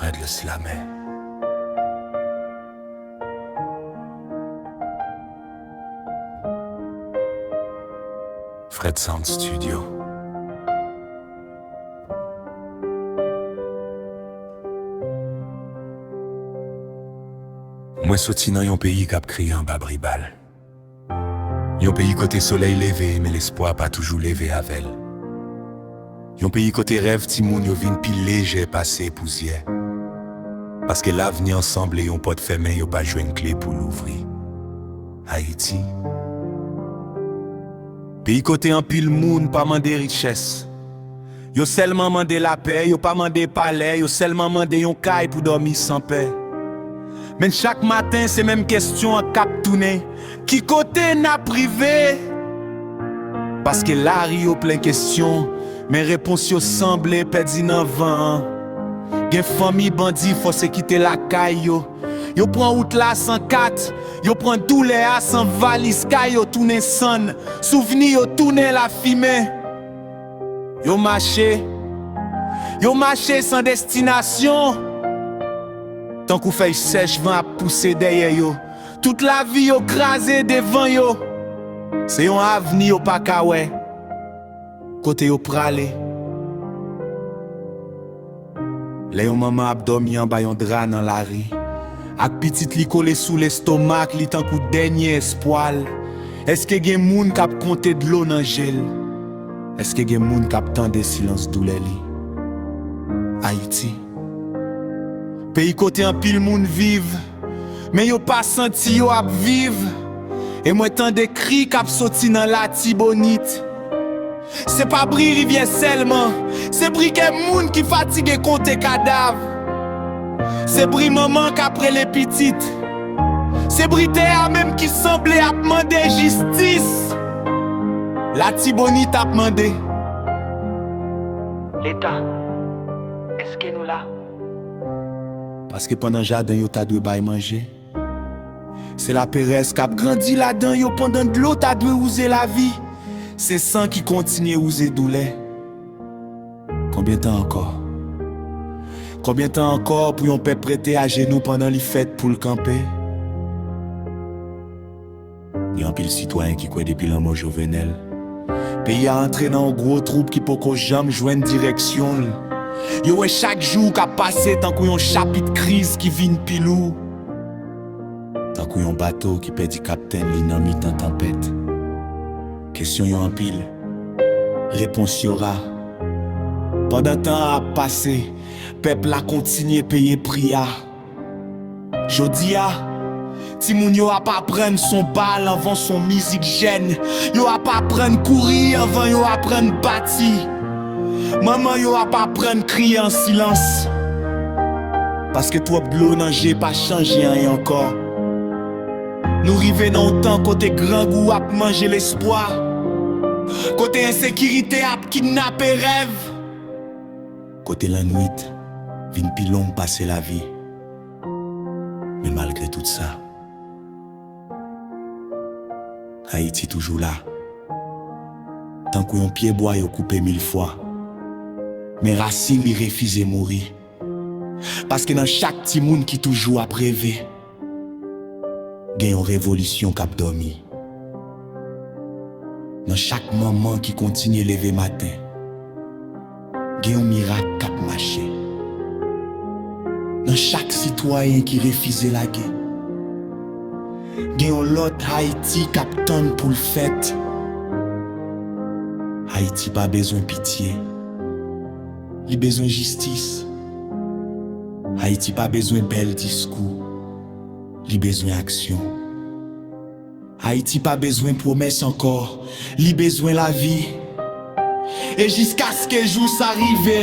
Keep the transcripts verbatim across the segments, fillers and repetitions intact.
Fredless Lamè. Fred Sound Studio. Mwen soti nan yon peyi k ap kriye anba bri bal. Yon peyi kote solèy leve, men lespwa pa toujou leve avè l. Yon peyi kote rèv timoun yo vin pi lejè pase pouzyè. Paske lavni an sanble yon pòt fèmen yo pa jwenn kle pou louvri. Ayiti. Peyi kote anpil moun pa mande richès. Yo sèlman mande lapè, yo pa mande palè, yo sèlman mande yon kay pou dòmi san pè. Men chak maten, se menm kesyon an k ap tounen, ki kote n ap rive? Paske lari yo plen kesyon, men repons yo sanble pèdi nan van an. Gen fanmi bandi fòse kite lakay yo. Yo pran wout la san kat, yo pran doulè a san valiz, kay yo tounen sann, souvni yo tounen lafimen. Yo mache, yo mache san destinasyon. Tankou fèy sèch van ap pouse dèyè yo. Tout lavi yo kraze devan yo. Se yon avni yo pa ka wè. Kote yo prale? Lè yon manman ap dòmi anba yon dra nan lari, ak pitit li kole sou lestomak li tankou dènye espwa l, èske gen moun k ap konte dlo nan je l? Èske gen moun k ap tande silans doulè li? Ayiti. Peyi kote anpil moun viv, men yo pa santi yo ap viv. E mwen tande kri k ap soti nan Latibonit. Se pa bri rivyè sèlman, se bri kè moun ki fatige konte kadav. Se bri manman k ap rele pitit. Se bri tè a menm ki sanble ap mande jistis. Latibonit ap mande. Leta, èske nou la? Paske pandan jaden yo ta dwe bay manje, se laperèz k ap grandi ladan yo pandan dlo ta dwe wouze lavi. Se san ki kontinye wouze doulè. Konbyen tan ankò? Konbyen tan ankò pou yon pèp rete ajenou pandan li fèt pou l kanpe? Gen anpil sitwayen ki kwè depi lanmò Jovenel, peyi a antre nan yon gwo twoup ki poko janm jwenn direksyon l. Yo wè chak jou k ap pase tankou yon chapit kriz ki vin pi lou. Tankou yon bato ki pèdi kaptenn li nan mitan tanpèt. Kesyon yo anpil, repons yo ra. Pandan tan an ap pase, pèp la kontinye peye pri a. Jodi a, timoun yo ap aprann son bal anvan son mizik jèn. Yo ap aprann kouri anvan yo aprann bati. Manman yo ap aprann kriye an silans. Paske twòp dlo nan je pa chanje anyen ankò. Nou rive nan yon tan kote grangou ap manje lespwa. Kote ensekirite ap kidnape rèv. Kote lannwit vin pi long pase lavi. Men malgre tout sa, Ayiti toujou la. Tankou yon pyebwa yo koupe mil fwa, men rasin li refize mouri. Paske nan chak timoun ki toujou ap reve, gen yon revolisyon k ap dòmi. Nan chak manman ki kontinye leve maten, gen yon mirak k ap mache. Nan chak sitwayen ki refize lage, gen yon lòt Ayiti k ap tann pou l fèt. Ayiti pa bezwen pitye, li bezwen jistis. Ayiti pa bezwen bèl diskou, li bezwen aksyon. Ayiti pa bezwen pwomès ankò, li bezwen lavi. E jiskaske jou sa rive,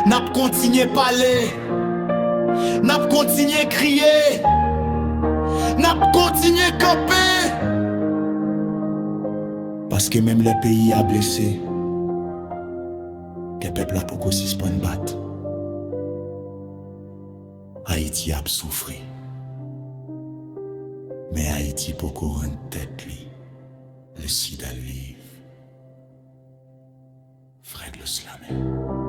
n ap kontinye pale, n ap kontinye kriye, n ap kontinye kanpe. Paske menm lè peyi a blese, kè pèp la poko sispann bat. Ayiti ap soufri. Men Ayiti poko rann tèt li. Le sida liv. Fredless Lamè.